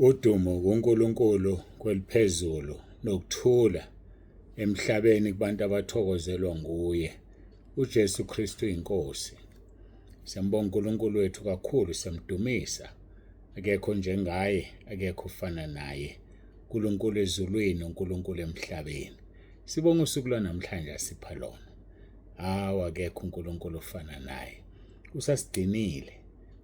Udumo kuNkulunkulu kweliphezulu nokuthula emhlabeni kubantu abathokozelwa nguye uJesu Kristu inkosi. Siyambonga uNkulunkulu wethu kakhulu, siyamdumisa. Akekho njengaye, akekho ofana naye. uNkulunkulu ezulwini, uNkulunkulu emhlabeni. Sibonga usuku lwanamhlanje asipha lona. Hawu, akekho uNkulunkulu ofana naye. Usasigcinile,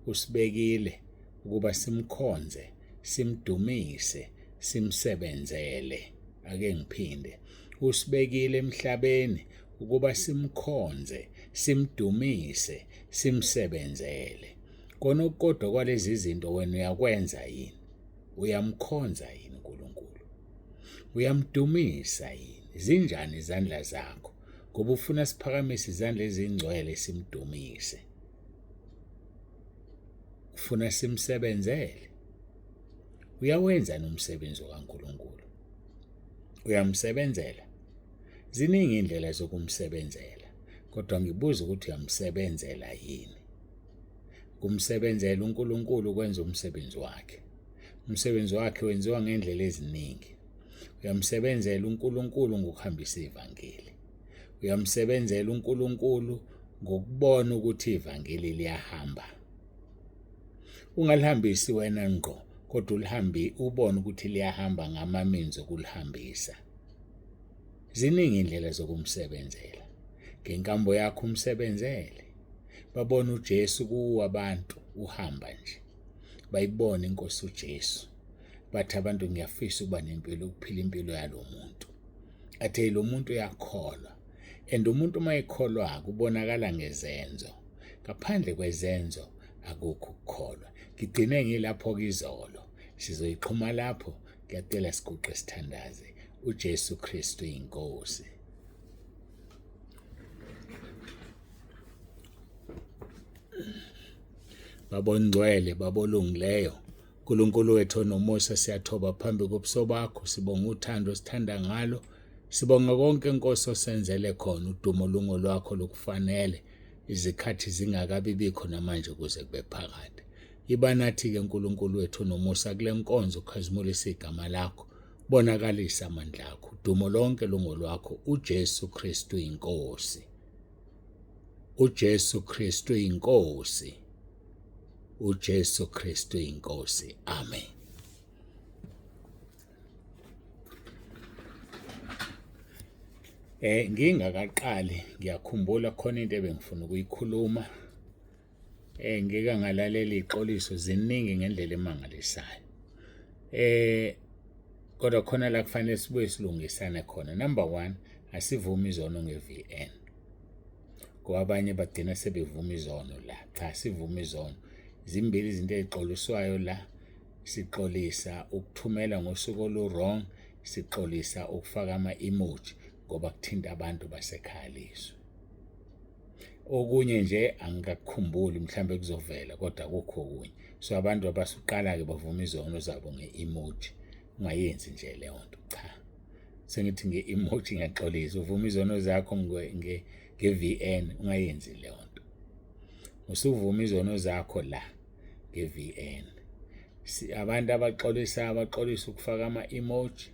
usibekile ukuba simkhonze, simdumise, simsebenzele. Ake ngiphinde. Usibekile emhlabeni ukuba simkhonze, simdumise, simsebenzele. Kona okukodwa kwalezi zinto wena uyakwenza yini? Uyamkhonza yini uNkulunkulu? Uyamdumisa yini? Zinjani izandla zakho? Ngoba ufuna siphakamise izandla ezingcwele simdumise. Ufuna simsebenzele. Uyawenza nomsebenzi kaNkulunkulu. Uyamsebenzela. Ziningi indlela zokumsebenzela, kodwa ngibuza ukuthi uyamsebenzela yini? Kumsebenzela uNkulunkulu kwenza umsebenzi wakhe. Umsebenzi wakhe wenziwa ngendlela eziningi. Uyamsebenzela uNkulunkulu ngokuhambisa ivangeli. Uyamsebenzela uNkulunkulu ngokubona ukuthi ivangeli liyahamba. Ungalihambisi wena ngqo, kodwa ulihambi ubone ukuthi liyahamba ngamaminzi okulihambisa. Ziningi indlela zokumsebenzela. Ngenkambo yakho umsebenzele. Babona uJesu kuwo abantu uhamba nje. Bayibona inkosi uJesu. Bathi abantu ngiyafisa ukuba nempilo ukuphila impilo yalomuntu. Athe lo muntu uyakholwa. And umuntu uma ekholwa kubonakala ngezenzo. Ngaphandle kwezenzo akukho ukukholwa. Ngigcine ngilapho kizolo. Sizoyiqhuma lapho. Ngiyacela siguqe sithandaze. uJesu Kristu inkosi. Babongcwele, babolungileyo. uNkulunkulu wethu onomusa siyathoba phambi kobuso bakho, sibonga uthando osithanda ngalo. Sibonga konke Nkosi osenzele khona, udumo lungo lwakho lokufanele izikhathi zingakabi bikho namanje kuze kube phakade. Iba nathi-ke Nkulunkulu wethu onomusa kule nkonzo, ukhazimulise igama lakho, bonakalisa amandla akho. Udumo lonke lungolwakho, uJesu Kristu inkosi. uJesu Kristu inkosi. uJesu Kristu inkosi. Amen. Ngingakaqali ngiyakhumbula khona into ebengifuna ukuyikhuluma. Ngike ngalalela ixoliso ziningi ngendlela emangalisayo. Kodwa khona la kufanele sibuye silungisane khona. Number 1, asivumi izono nge-VN. Ngoba abanye bagcina sebevuma izono la. Cha, sivuma izono. Zimbili izinto ezixoliswayo la. Sixolisa ukuthumela ngosuku olu-wrong, sixolisa ukufaka ama-emoji ngoba kuthinta abantu basekhaya lizwe. Okunye nje angikakukhumbuli mhlawumbe kuzovela kodwa akukho okunye. So abantu abasuqala-ke bavuma izono zabo nge-emoji. Ungayenzi nje leyo nto, cha. Sengithi nge-emoji ngiyaxolisa, uvuma izono zakho nge-VN, ungayenzi leyo nto. Usuvuma izono zakho la nge-VN. Abantu abaxolisayo baxolisa ukufaka ama-emoji,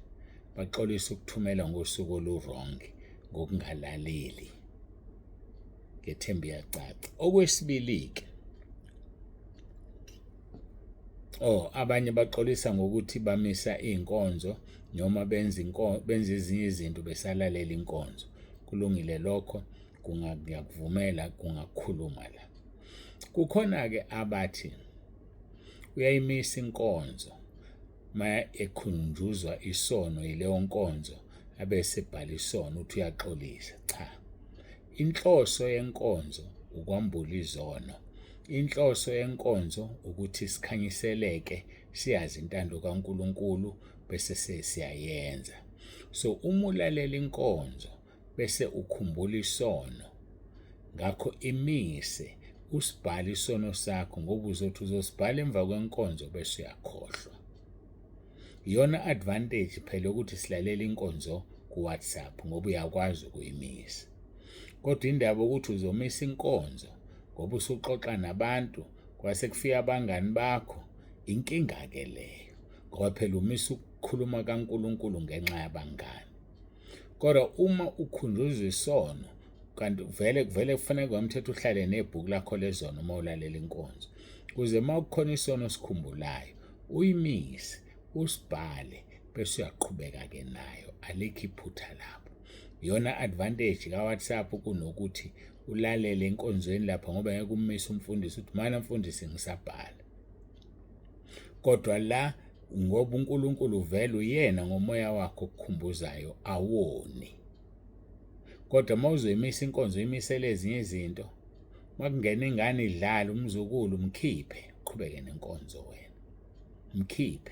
baxolisa ukuthumela ngosuku olu-wrong ngokungalaleli. Ngethemba iyacaca. Okwesibili-ke, oh abanye baxolisa ngokuthi bamisa iy'nkonzo noma benza benza ezinye izinto besalalela inkonzo. Kulungile lokho, ngiyakuvumela kungakhuluma la. Kukhona-ke abathi uyayimisa inkonzo uma ekhunjuzwa isono yileyo nkonzo abese ebhala isono uthi uyaxolisa. Cha, inhloso yenkonzo ukwambula izono. Inhloso yenkonzo ukuthi sikhanyiseleke siyazi intando kaNkulunkulu bese sesiyayenza. So uma ulalela inkonzo bese ukhumbula isono, ngakho imise usibhale isono sakho ngoba uzothi uzosibhala emva kwenkonzo bese uyakhohlwa. Iyona advantage phela ukuthi silalela inkonzo ku-WhatsApp ngoba uyakwazi ukuyimisa. Kodwa indaba ukuthi uzomisa inkonzo ngoba usuxoxa nabantu kwase kufika abangani bakho, inkinga-ke leyo. Ngoba phela umisa ukukhuluma kaNkulunkulu ngenxa yabangani. Kodwa uma ukhunjuzwa isono, kanti vele kuvele kufanele ngomthetho uhlale nebhuku lakho lezono uma ulalela inkonzo, kuze uma kukhona isono osikhumbulayo uyimise, usibhale, bese uyaqhubeka-ke nayo. Alikho iphutha lapho. Iyona advantage ka-WhatsApp kunokuthi ulalele enkonzweni lapha, ngoba ngeke ummise umfundisi uthi mana mfundisi ngisabhala. Kodwa la ngoba uNkulunkulu vele uyena ngomoya wakhe okukhumbuzayo, awoni. Kodwa uma uzoyimisa inkonzo uyimisele ezinye izinto, uma kungena ingane idlala umzukulu, mkhiphe, uqhubeke nenkonzo wena, mkhiphe.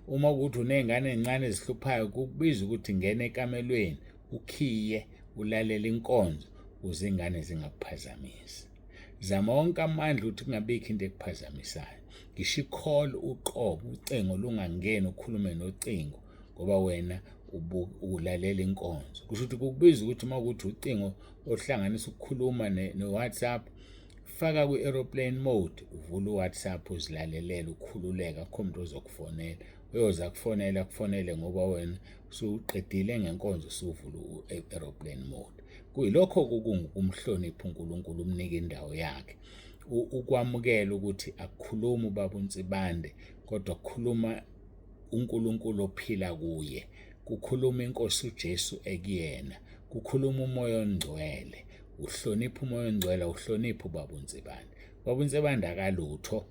Uma ukuthi uney'ngane ey'ncane ezihluphayo, kukubiza ukuthi ngena ekamelweni ukhiye ulalele inkonzo ukuze iy'ngane zingakuphazamisi. Zama wonke amandla ukuthi kungabikho into ekuphazamisayo. Ngisho i-call uqobo, ucingo lungangeni ukhulume nocingo ngoba wena ulalela inkonzo. Kusho ukuthi kukubiza ukuthi uma kuthi ucingo ohlanganisa ukukhuluma ne-WhatsApp, faka kwi-aeroplane mode, uvule u-WhatsApp uzilalelele ukhululeka, akukho muntu ozokufonela. Uyoze akufonele akufonele ngoba wena usuqedile ngenkonzo, usuvula u-aeroplane mode. Kuyilokho kukumhlonipha uNkulunkulu, umnike indawo yakhe. Ukwamukela ukuthi akukhulumi ubaba uNsibande, kodwa kukhuluma uNkulunkulu ophila kuye, kukhuluma inkosi uJesu ekuyena, kukhuluma umoya ongcwele. Uhlonipha umoya ongcwele, uhlonipha ubaba uNsibande. Ubaba uNsibande akalutho,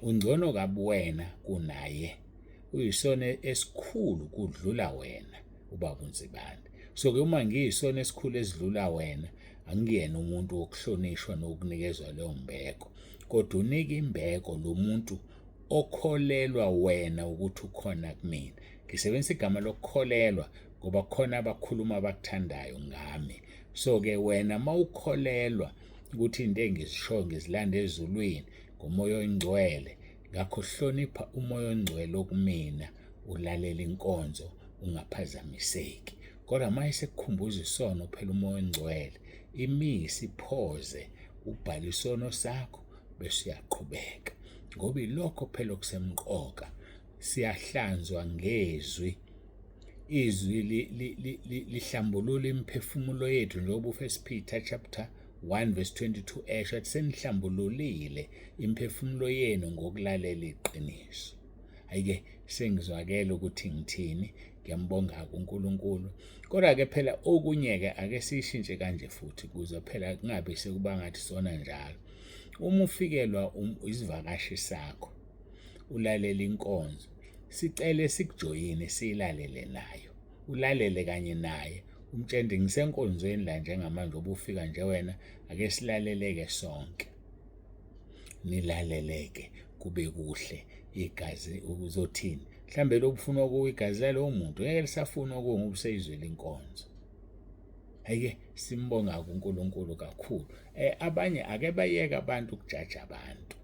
ungcono kabi wena kunaye, uyisona esikhulu kudlula wena ubaba uNsibande. So-ke uma ngiyisona esikhulu esidlula wena, angiyena umuntu wokuhlonishwa nokunikezwa leyo mbeko, kodwa unika imbeko lo muntu okholelwa wena ukuthi ukhona kumina. Ngisebenzisa igama lokukholelwa ngoba khona abakhuluma abakuthandayo ngami. So-ke wena uma ukholelwa ukuthi into engizishoyo ngizilanda ezulwini ngomoya oyingcwele, ngakho hlonipha umoya ongcwele okumina, ulalela inkonzo ungaphazamiseki. Kodwa uma esekukhumbuza isono phela umoya ongcwele, imise, iphoze, ubhale isono sakho bese uyaqhubeka. Ngoba ilokho phela okusemqoka, siyahlanzwa ngezwi. Izwi lihlambulula imiphefumulo yethu, njengoba uFirst Peter chapter 1 verse 22 esho athi senihlambululile imiphefumulo yenu ngokulalela iqiniso. Hhayi-ke sengizwakele ukuthi ngithini, ngiyambonga uNkulunkulu. Kodwa-ke phela okunye-ke ake siyishintshe kanje futhi, kuze phela kungabe sekuba ngathi sona njalo. Uma ufikelwa isivakashi sakho ulalela inkonzo, sicele sikujoyine siyilalele nayo, ulalele kanye naye, umtshele ngisenkonzweni la njengamanje, ubufika nje wena, ake silaleleke sonke. Nilaleleke kube kuhle. Igazi uzothini? Mhlambe lokufuna kuwo igazi lalowo muntu ngeke lisafuna kuwo ngoba useyizwile inkonzo. Hhayi-ke simbonga uNkulunkulu kakhulu. Abanye ake bayeke abantu ukujaja abantu.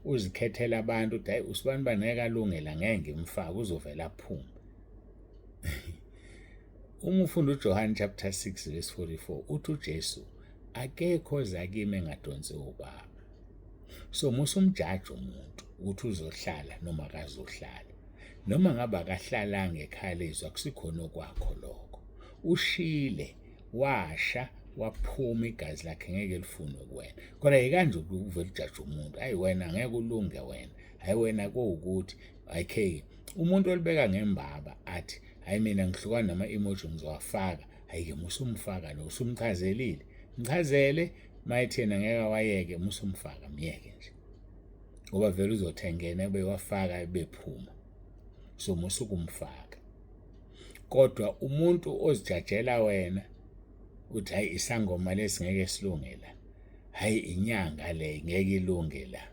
Uzikhethela abantu uthi hayi usibani bani ngeke alunge la, ngeke ngimfake, uzovela aphume. Uma ufunda uJohane chapter 6 verse 44, uthi uJesu akekho oza kimi engadonsi ubaba. So musumjaja umuntu ukuthi uzohlala noma akazohlala, noma ngabe akahlalanga ekhaya lezwi, akusikhona okwakho lokho. Ushile, washa, waphuma, igazi lakhe ngeke lifunwe kuwena. Kodwa yikanje uvele ujaje umuntu, hayi wena ngeke ulunge wena, hayi wena kuwukuthi ayikhe. Umuntu olibeka ngembaba athi hayi mina ngihlukana nama-emoji ngizowafaka, hhayi-ke musumfaka lo, usumchazelile, mchazele mayethi yena ngeke awayeke, musumfaka, myeke nje, ngoba vele uzothi engena bewafaka bephuma, so musukumfaka. Kodwa umuntu ozijajela wena uthi hayi isangoma lesi ngeke silunge la, hayi inyanga le ngeke ilunge la,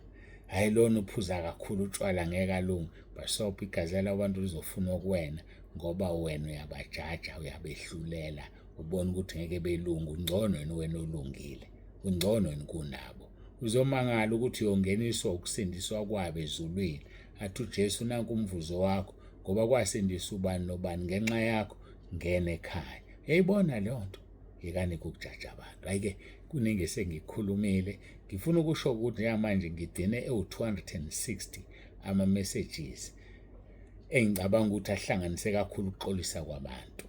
hayi lona uphuza kakhulu utshwala ngeke alunge, basopha igazi lalabantu lizofuna kuwena, ngoba wena uyabajaja, uyabehlulela, ubona ukuthi ngeke belunge, ungcono yini wena olungile, ungcono yini kunabo. Uzomangala ukuthi uyongeniswa ukusindiswa kwabo ezulwini, athi uJesu nanku umvuzo wakho, ngoba kwasindiswa ubani nobani ngenxa yakho, ngena ekhaya. Uyayibona leyo nto? Yekani ukujaja abantu. Hhayi-ke kuningi esengikhulumile, ngifuna ukusho ukuthi njengamanje ngigcine ewu-260 ama-messages. Engicabanga ukuthi ahlanganise kakhulu ukuxolisa kwabantu.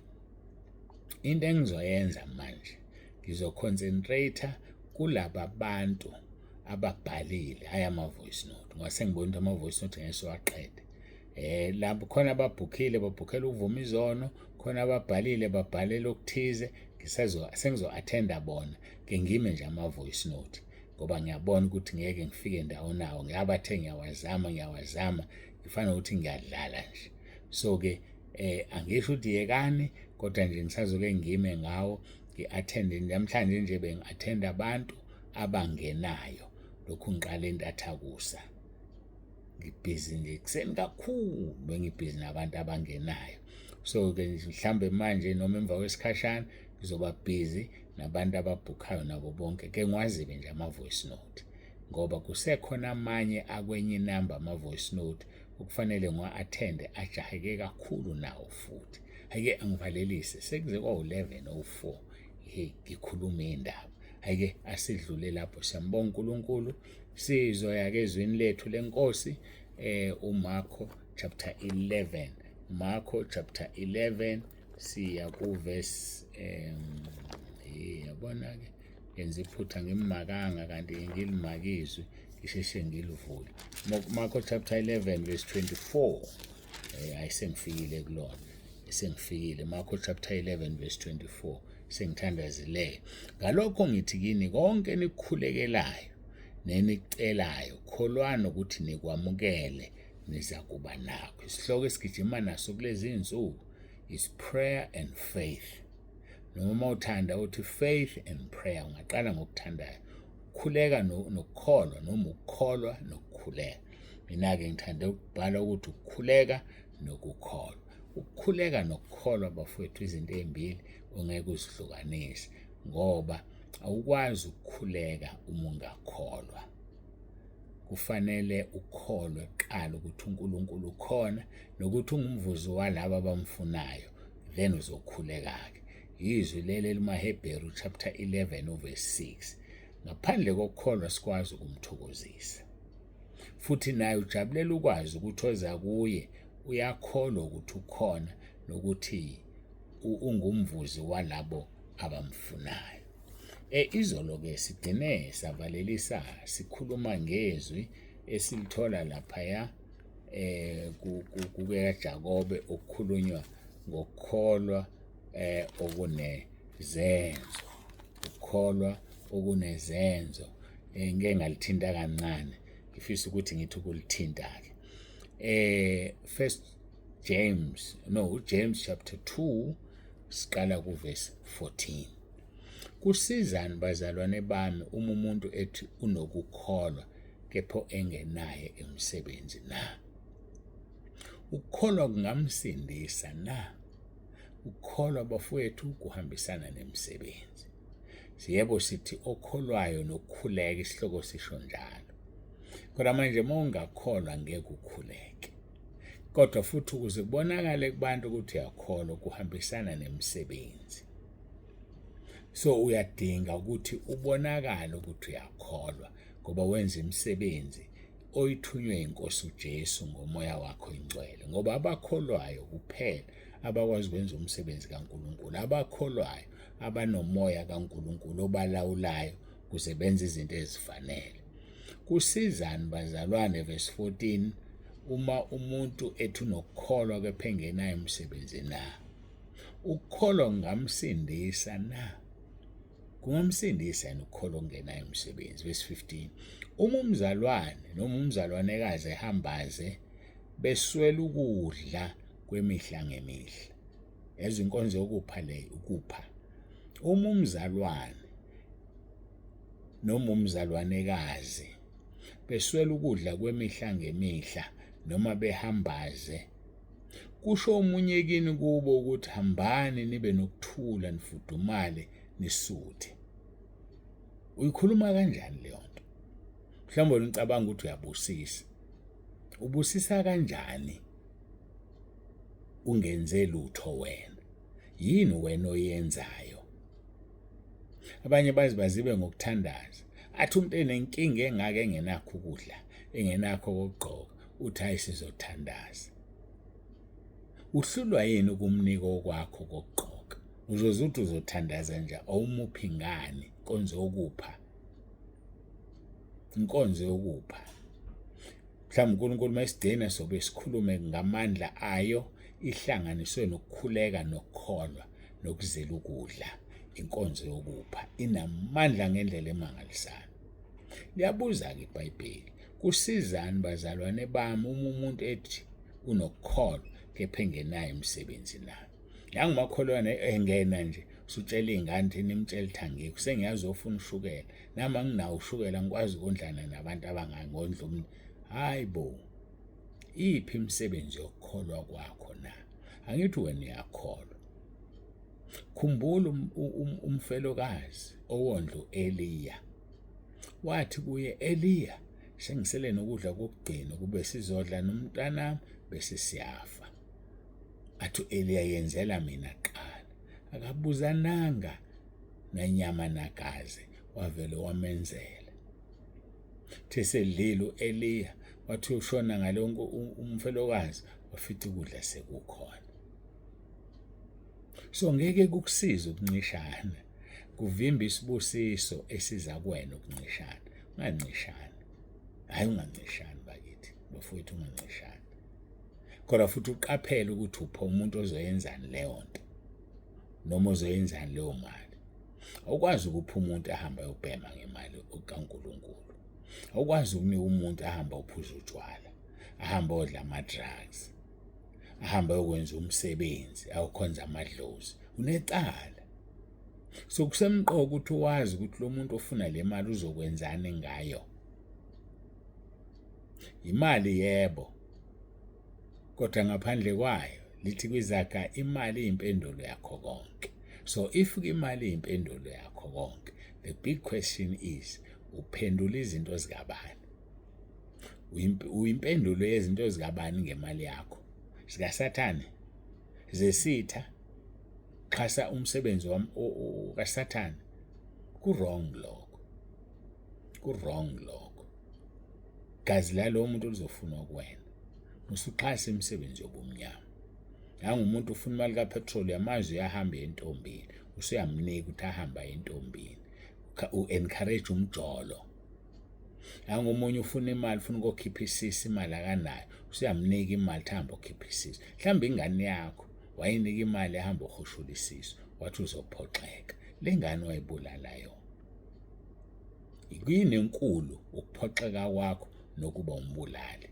Into engizoyenza manje, ngizoconcentrate kulaba bantu ababhalile, hhayi ama-voice note, ngoba sengibona ukuthi ama-voice note ngeke siwaqede. Lapho khona ababhukhile babhukhela ukuvuma izono, khona ababhalile babhalela okuthize, ngisazo sengizo-attenda bona, ke ngime nje ama-voice note ngoba ngiyabona ukuthi ngeke ngifike ndawo nawo, ngiyabathe ngiyawazama ngiyawazama, ngifana nokuthi ngiyadlala nje. So-ke angisho ukuthi yekani, kodwa nje ngisazoke ngime ngawo, ngi-attende namhlanje nje bengi-attenda abantu abangenayo, lokhu ngiqale entathakusa. Ngibhizi nje ekuseni kakhulu bengibhizi nabantu abangenayo. So-ke mhlambe manje noma emva kwesikhashana ngizoba bhizi nabantu ababhukhayo nabo bonke, ke ngiwazibe nje ama-voice note ngoba kusekhona amanye akwenye inamba ama-voice note okufanele ngiwa-attende, ajaheke kakhulu nawo futhi. Hhayi-ke angivalelise, sekuze kwawu-11:04, hey, ngikhuluma iy'ndaba. Hhayi-ke asidlule lapho, siyambonga uNkulunkulu, sizoya-ke ezwini lethu lenkosi, uMarko chapter 11, Marko chapter 11, siya kuverse yabona-ke ngenza iphutha ngimmakanga kanti ngilimaka izwi, ngisheshe ngilivule. Marko chapter 11 verse 24, hayi sengifikile kulona, sengifikile. Marko chapter 11 verse 24, sengithandazileyo. Ngalokho ngithi kini, konke enikukhulekelayo nenikucelayo, kholwani ukuthi nikwamukele, nizakuba nakho. Isihloko esigijima naso kulezi zinsuku is prayer and faith. Noma uma uthanda uthi faith and prayer, ungaqala ngokuthandayo, ukukhuleka nokukholwa, noma ukukholwa nokukhuleka. Mina-ke ngithande ukubhala ukuthi ukukhuleka nokukholwa. Ukukhuleka nokukholwa bafowethu izinto ey'mbili ongeke uzihlukanise, ngoba awukwazi ukukhuleka uma ungakholwa. Kufanele ukholwe kuqala ukuthi uNkulunkulu ukhona nokuthi ungumvuzo walabo abamfunayo, then uzokhuleka-ke. Yizwi leli elimaHebheru chapter 11 verse 6. Ngaphandle kokukholwa sikwazi ukumthokozisa. Futhi naye ujabulela ukwazi ukuthi oza kuye uyakholwa ukuthi ukhona nokuthi ungumvuzi walabo abamfunayo. Izolo-ke sigcine savalelisa sikhuluma ngezwi esilithola laphaya kukaJakobe, okukhulunywa ngokukholwa okunezenzo, ukukholwa okunezenzo. Ngike ngalithinta kancane, ngifisa ukuthi ngithi ukulithinta-ke. First James, no, James chapter 2 siqala kuverse 14. Kusizani bazalwane bami uma umuntu ethi unokukholwa kepha engenaye umsebenzi na? Ukukholwa kungamsindisa na? Ukukholwa bafowethu kuhambisana nemisebenzi. Yebo sithi okholwayo nokukhuleka, isihloko sisho njalo. Kodwa manje uma ungakholwa ngeke ukhuleke. Kodwa futhi ukuze kubonakale kubantu ukuthi uyakholwa kuhambisana nemisebenzi. So uyadinga ukuthi ubonakale ukuthi uyakholwa ngoba wenza imisebenzi oyithunywe inkosi uJesu ngomoya wakho ingcwele, ngoba abakholwayo kuphela abakwazi ukwenza umsebenzi kaNkulunkulu, abakholwayo abanomoya kaNkulunkulu obalawulayo ukuze benze izinto ezifanele. Kusizani bazalwane, verse 14, uma umuntu ethi unokukholwa kepha engenayo umsebenzi na? Ukukholwa kungamsindisa na? Kungamsindisa yini ukukholwa okungenayo umsebenzi? Verse 15, uma umzalwane noma umzalwanekazi ehambaze beswela ukudla kwemihla ngemihla. Yazi inkonzo yokupha le, ukupha. Uma umzalwane noma umzalwanekazi beswela ukudla kwemihla ngemihla noma behambaze, kusho omunye kini kubo ukuthi hambani nibe nokuthula, nifudumale, nisuthe. Uyikhuluma kanjani leyo nto? Mhlawumbe wena ucabanga ukuthi uyabusisa. Ubusisa kanjani ungenze lutho wena? Yini wena oyenzayo? Abanye bazi bazibe ngokuthandaza. Athi umuntu enenkinga engaka, engenakho ukudla, engenakho okugqoka, uthi hayi sizothandaza. Uhlulwa yini ukumnika okwakho kokugqoka? Uzoze uthi uzothandaza nje awumuphi ngani inkonzo yokupha. Inkonzo yokupha. Mhlawumbe uNkulunkulu mayesigcina sobe sikhulume ngamandla ayo ihlanganiswe nokukhuleka nokukholwa nokuzila ukudla. Inkonzo yokupha inamandla ngendlela emangalisayo. Liyabuza-ke iBhayibheli, kusizani bazalwane bami uma umuntu ethi unokukholwa kepha engenayo imisebenzi na? Nangumakholwane engena nje usutshela iy'ngane ukuthi nimtshela ukuthi angikho sengiyazi ofuna ushukela nami anginawo ushukela ngikwazi ukondlana nabantu abangangondla umuntu. Hhayi bo, iphi imisebenzi yokukholwa kwakho na? Angithi wena uyakholwa. Khumbula umfelokazi owondla u-Eliya. Wathi kuye, Eliya, sengisele nokudla kokugcina kube sizodla nomntanami bese siyafa. Athi u-Eliya, yenzela mina kuqala. Akabuzananga nanyama nagazi, wavele wamenzela. Uthe esedlile u-Eliya, wathi ushona ngale umfelokazi, wafica ukudla sekukhona. So ngeke kukusize ukuncishana, kuvimba isibusiso esiza kuwena ukuncishana. Ungancishani, hhayi ungancishani bakithi, bafowethu ungancishani. Kodwa futhi uqaphele ukuthi upha umuntu ozoyenzani leyo nto noma ozoyenzani leyo mali. Awukwazi ukupha umuntu ahambe ayobhema ngemali kaNkulunkulu. Awukwazi ukunika umuntu ahambe ophuza utshwala, ahambe odla ama-drugs, ahambe ayokwenza umsebenzi, ayokhonza amadlozi. Unecala. So kusemqoka ukuthi wazi ukuthi lo muntu ofuna le mali uzokwenzani ngayo. Imali yebo, kodwa ngaphandle kwayo lithi kwizaga imali iyimpendulo yakho konke. So if imali iyimpendulo yakho konke, the big question is uphendula izinto zikabani? Uyimpendulo yezinto zikabani ngemali yakho? Zikasathane? Zesitha? Xhasa umsebenzi kaSathane? Ku-wrong lokho. Ku-wrong lokho. Gazi lalowo muntu lizofunwa kuwena. Usuxhasa imisebenzi yobumnyama. Nangumuntu ufuna imali kapetrol, uyamazi uyahamba entombini, usuyamnika ukuthi ahambe entombini. U-encourage umjolo. Nangomunye ufuna imali, ufuna ukukhipha isisu, imali akanayo, usuyamnika imali ukuthi ahambe okhipha isisu. Mhlawumbe ingane yakho wayinika imali ehamba ohushula isisu, wathi uzophoxeka. Le ngane wayibulala yona. Yini enkulu ukuphoxeka kwakho nokuba umbulali?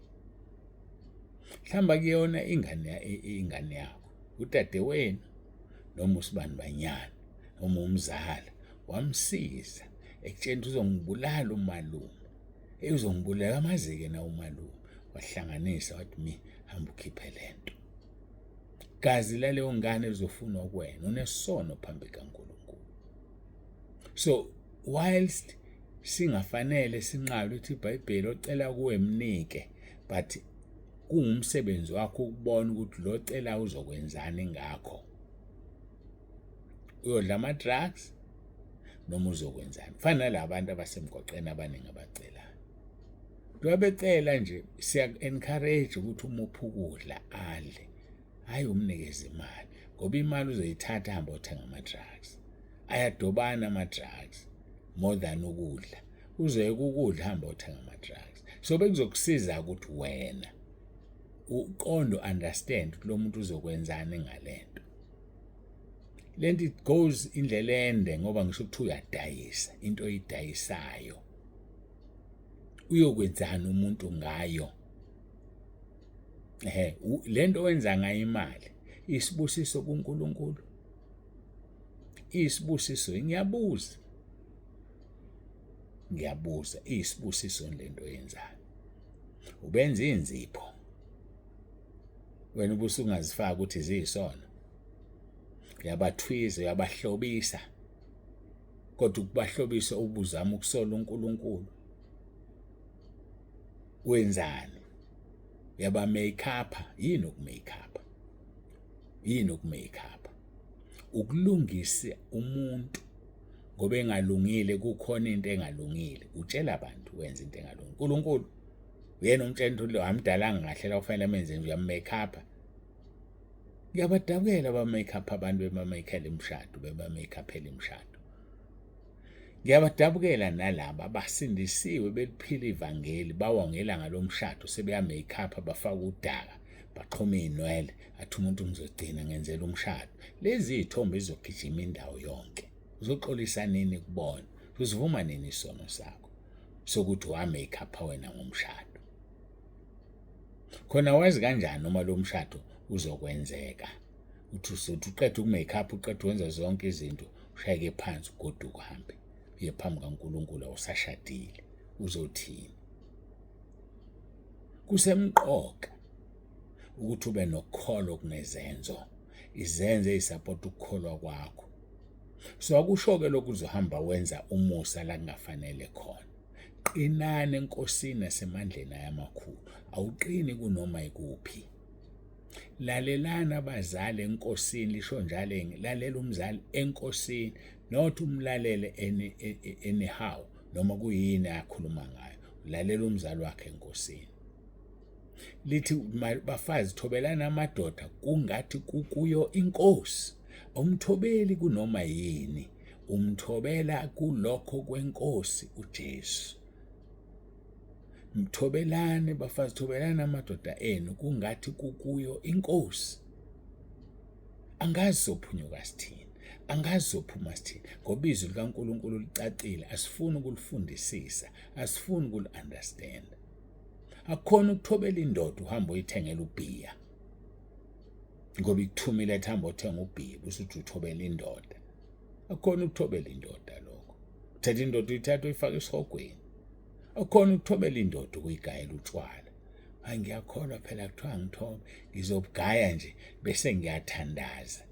Mhlawumbe akuyona ingane yakho, udadewenu noma usibanibanyana noma umzala wamsiza ekutsheni ukuthi uzongibulala umalume, uzongibulala amazi-ke na umalume. Wahlanganisa wathi mi hamba ukhiphe lento. Gazi laleyo ngane lizofunwa kuwena, unesono phambi kaNkulunkulu. So whilst singafanele sinqabe ukuthi iBhayibheli ocela kuwe mnike, but kungumsebenzi wakho ukubona ukuthi lo cela uzokwenzani ngakho. Uyodla ama-drugs noma uzokwenzani? Kufana nalabantu abasemgwaqeni abaningi abacelayo. Njengoba becela nje siya-encourage ukuthi umuphe ukudla adle, hhayi umnikeze imali, ngoba imali uzoyithatha ahambe othenga ama-drugs. Ayadobana ama-drugs more than ukudla. Uzoyeka ukudla ahambe othenga ama-drugs. So bekuzokusiza ukuthi wena uqonde understand ukuthi lo muntu uzokwenzani ngalento. Lento it goes indlela ende ngoba ngisho ukuthi uyadayisa into oyidayisayo. Uyokwenzani umuntu ngayo? Ehhe, lento owenza ngayo imali isibusiso kuNkulunkulu. Isibusiso, ngiyabuza. Ngiyabuza, isibusiso lento oyenzayo. Ubenza inzipho. Wena ubusungazifaka ukuthi ziyisono. Uyabathwiza, uyabahlobisa. Kodwa ukubahlobisa ubuzama ukusola uNkulunkulu. Wenzani? Uyaba make-up. Yini uku-make up? Yini uku-make up? Ukulungisa umuntu ngoba engalungile, kukhona into engalungile. Utshela abantu wenza into engalungile. uNkulunkulu uyena umtshela ukuthi lo amdalanga kahle la kufanele amenze nje, uyam-make up. Ngiyabadabukela aba-make-up abantu beba-make-ela imishado, beba-make-up-ela imishado. Ngiyabadabukela nalaba abasindisiwe beliphila ivangeli bawa ngelanga lomshado sebeya-make-up bafaka udaka baxhuma iy'nwele athi umuntu ngizogcina ngenzela umshado. Lezi iy'thombe zizogijima indawo yonke. Uzoxolisa nini kubona? Uzivuma nini isono sakho sokuthi wa-make-up wena ngomshado? Khona wazi kanjani uma lo mshado uzokwenzeka? Uthi usuthi uqeda uku-make up, uqeda ukwenza zonke izinto, ushayeke phansi ugoduke uhambe uye phambi kaNkulunkulu awusashadile. Uzothini? Kusemqoka ukuthi ube nokholo kunezenzo, izenzo ey'sapota ukukholwa kwakho. So akusho-ke lokhu uzohamba wenza umusa la kungafanele khona. Qinani eNkosini nasemandleni ayo amakhulu. Awuqini kunoma ikuphi. Lalelani abazali eNkosini, lisho njalo, lalela umzali eNkosini, not umlalele anyhow noma kuyini akhuluma ngayo. Lalela umzali wakhe eNkosini. Lithi bafazi thobelani amadoda kungathi kukuyo inkosi. Awumthobeli kunoma yini, umthobela kulokho kwenkosi uJesu. Mthobelani bafazi, thobelani amadoda enu kungathi kukuyo inkosi. Angazi sophunyuka sithini, angazi sophuma sithini, ngoba izwi likaNkulunkulu licacile, asifuni ukulifundisisa, asifuni ukuli-understand. Akukhona ukuthobela indoda uhamba uyithengela ubhiya ngoba ikuthumile ethi hamba othenga ubhiya bese uthi uthobela indoda. Akukhona ukuthobela indoda lokho. Uthatha indoda uyithatha uyifake esihogweni. Akukhona ukuthobela indoda ukuyigayela utshwala. Hayi ngiyakholwa phela kuthiwa ngithobe ngizobugaya nje bese ngiyathandaza.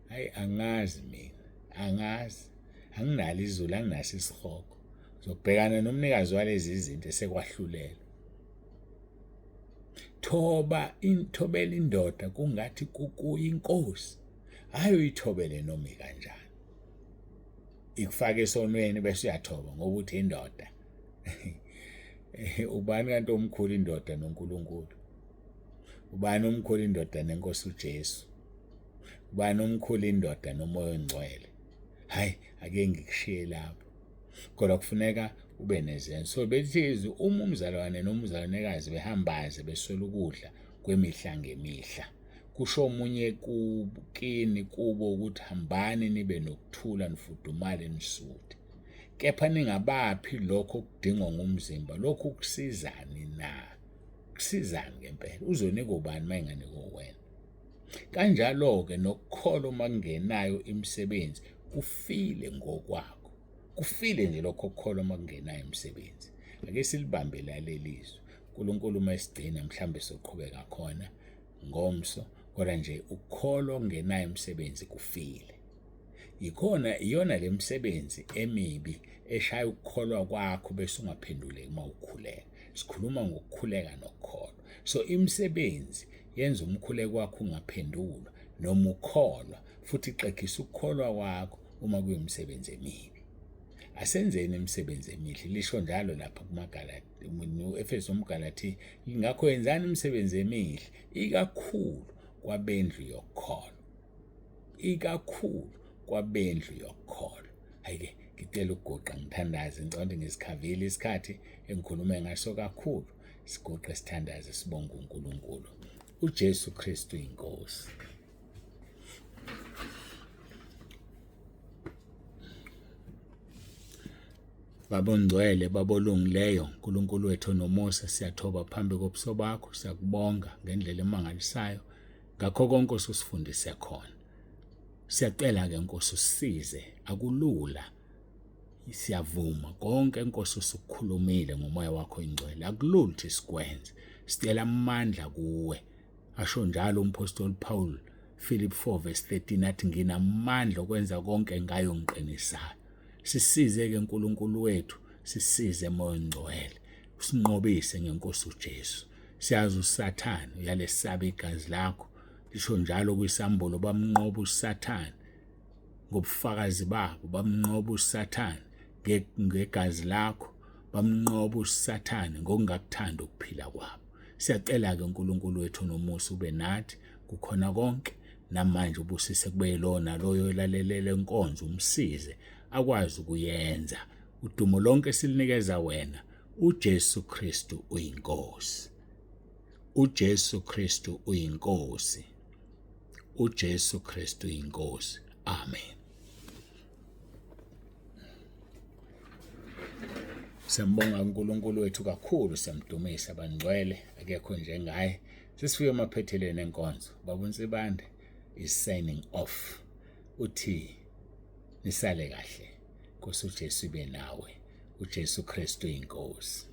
Hayi angazi mina, angazi. Anginalo izulu, anginaso isihogo. Uzobhekana nomnikazi walezi zinto esekwahlulela. Thoba inthobela indoda kungathi kukuyinkosi. Hayi uyithobele noma kanjani. Ikufaka esonweni bese uyathoba ngoba uthi indoda. Ubani kanti omkhulu indoda noNkulunkulu? Ubani omkhulu indoda nenkosi uJesu? Ubani omkhulu indoda noMoya oNgcwele? Hayi ake ngikushiye lapho. Kodwa kufuneka ube nezenzo. So bethi izwi uma umzalwane nomzalwanekazi behambaze beswela ukudla kwemihla ngemihla. Kusho omunye kini kubo ukuthi hambani nibe nokuthula nifudumale nisuthe. Kepha ningabaphi lokho okudingwa ngumzimba, lokhu kusizani na? Kusizani ngempela? Uzonika ubani uma enganikwa wena? Kanjalo-ke nokukholwa uma kungenayo imisebenzi kufile ngokwakho. Kufile nje lokho kukholwa uma kungenayo imisebenzi. Ake silibambe laleli zwi. uNkulunkulu uma esigcina mhlambe soqhubeka khona ngomso, kodwa nje ukukholwa okungenayo imisebenzi kufile. Yikhona iyona le misebenzi emibi eshaya ukukholwa kwakho bese ungaphenduleki uma ukhuleka. Sikhuluma ngokukhuleka nokukholwa. So imisebenzi yenza umkhuleko wakho ungaphendulwa noma ukholwa, futhi ixegisa ukukholwa kwakho uma kuyimisebenzi emibi. Asenzeni imisebenzi emihle, lisho njalo lapha kumaGalati, no-Efesu umGalati, ngakho yenzani imisebenzi emihle ikakhulu kwabendlu yokukholwa. Ikakhulu kwabendlu yokukholwa. Hayi-ke ngicela ukuguqa ngithandaze, ngicabanga ukuthi ngisikhavile isikhathi engikhulume ngaso kakhulu. Siguqe sithandaze sibonge uNkulunkulu. uJesu Kristu inkosi. Baba ongcwele, Baba olungileyo, uNkulunkulu wethu onomusa, siyathoba phambi kobuso bakho, siyakubonga ngendlela emangalisayo ngakho konke osusifundise khona. Siyacela-ke Nkosi usisize, akulula. Siyavuma konke Nkosi usukukhulumile ngomoya wakho oyingcwele, akulula ukuthi sikwenze. Sicela amandla kuwe. Asho njalo umphostoli Paul Philip 4 verse 13 athi nginamandla okwenza konke ngayo ngiqinisayo. Sisize ke uNkulunkulu wethu, sisize moya ongcwele. Usinqobise ngenkosi uJesu. Siyazi uSathane uyalesaba igazi lakho. Lisho njalo kwisambulo bamnqoba uSathane ngobufakazi babo, bamnqoba uSathane ngegazi lakho, bamnqoba uSathane ngokungakuthandi ukuphila kwabo. Siyacela ke uNkulunkulu wethu nomusa ube nathi. Kukhona konke namanje ubusise kube yilowo naloyo olalele lenkonzo umsize akwazi ukuyenza. Udumo lonke silinikeza wena. UJesu Kristu uyiNkosi. UJesu Kristu uyiNkosi. UJesu Kristu uyiNkosi. Amen. Siyambonga uNkulunkulu wethu kakhulu, siyamdumisa bangcwele, akekho njengaye. Sesifike emaphethelweni enkonzo. Baba uNsibande is signing off. Uthi nisale kahle. Nkosi uJesu ibe nawe. uJesu Kristu inkosi.